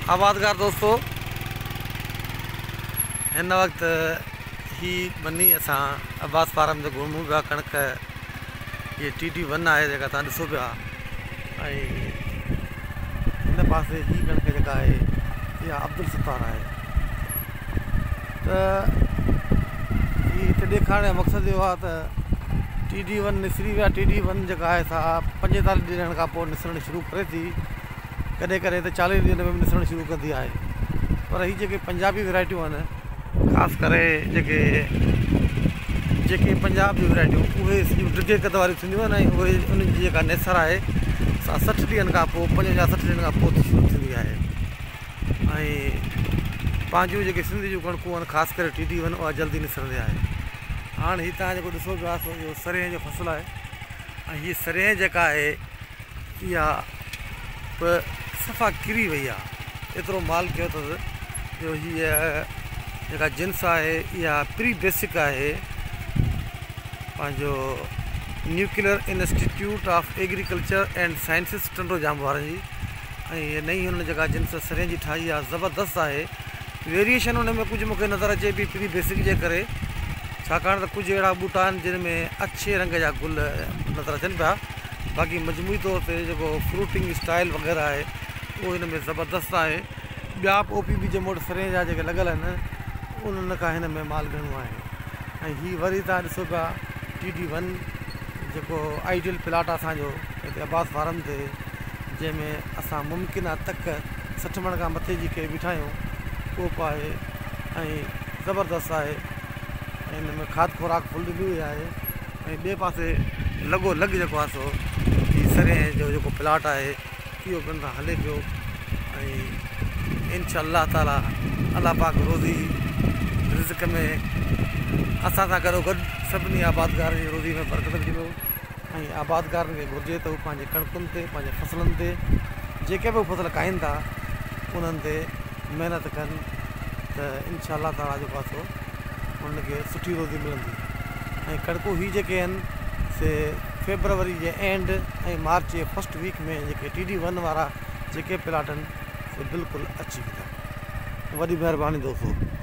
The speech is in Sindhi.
آبادگار دوستو هن وقت هي ٻني اسان عباس فارم تي گهمون پيا ڪڻڪ هي ٽي ڊي ون آهي جيڪا تهان ڏسو پيا ۽ هن پاسي هي ڪڻڪ جيڪا آهي اها عبدالستار آهي ته هي هتي ڏيکارڻ جو مقصد اهو آهي ته ٽي ڊي ون نسري ويا ٽي ڊي ون جيڪا آهي سا 45 ڏينهن کان پوء نسرڻ شروع ڪري ٿي. ڪڏهن ڪڏهن ته 40 ڏينهن ۾ به نسرڻ شروع ڪندي آهي پر هي جيڪي پنجابي ورائٽيون آهن خاص ڪري جيڪي جيڪي پنجاب جون ورائٽيون اهي سڄيون ڊگهي قد واريون ٿينديون آهن ۽ اهي انهن جي جيڪا نسر آهي سا 60 ڏينهن کان پوء 55 60 ڏينهن کان پوء شروع ٿيندي آهي ۽ پنهنجون جيڪي سنڌ جون ڪڻڪون آهن خاص ڪري ٽي ڊي ون اها جلدي نسرندي آهي. هاڻ هي تهان جيڪو ڏسو پيا سو اهو سرينهن جو فصل آهي ۽ هي سرينهن جيڪا آهي اها به صفا ڪري وئي آهي ايترو مال ڪيو اٿس جو هيء جيڪا جنس آهي اها پري بيسڪ آهي پنهنجو nuclear institute of agriculture and sciences Tando Jam وارن جي ۽ هيء نئين هنن جيڪا جنس سرين جي ٺاهي آهي زبردست آهي ويريئيشن ان ۾ ڪجهه مونکي نظر اچي پئي پري بيسڪ جي ڪري ڇاڪاڻ ته ڪجهه اهڙا ٻوٽا آهن جن ۾ اڇي رنگ جا گل نظر اچن پيا باقي مجموعي طور تي جيڪو فروٽنگ اسٽائل وغيره آهي اهو هن ۾ زبردست آهي. ٻيا به او پي بي جي موٽ سرين جا جيڪي لڳل آهن انهن کان هن ۾ مال گهڻو آهي ۽ هي وري تهان ڏسو پيا ٽي ڊي ون جيڪو آئيڊيل پلاٽ آهي اسانجو هتي عباس فارم تي جنهن ۾ اسان ممڪن آهي تڪ 60 مڻ کان مٿي جي ڪئي بيٺا آهيون اهو به آهي ۽ زبردست آهي ۽ هن ۾ کاڌ خوراڪ فل ڏني وئي آهي. ۽ ٻئي پاسي لڳو لڳ جيڪو آهي سو هي سرهين جو جيڪو پلاٽ آهي اهو پڻ سان هلي پيو ۽ انشاء الله تعالي الله پاڪ روزي رزق ۾ اسان سان گڏو گڏ سڀني آبادگارن جي روزي ۾ برڪت وجهندو ۽ آبادگارن کي گهرجي ته هو پنهنجي ڪڻڪن تي پنهنجي فصلن تي جيڪي به فصل کائين ٿا انهن تي محنت ڪن ته انشاء الله تعالي جيڪو آهي سو انهن کي سٺي روزي ملندي ۽ ڪڻڪون هي جيڪي آهن سي فيبروري جي اينڊ ۽ مارچ جي فرسٽ ويڪ ۾ جيڪي ٽي ڊي ون وارا جيڪي پلاٽ آهن سي بلڪل اچي ويندا. وڏي مهرباني دوستو.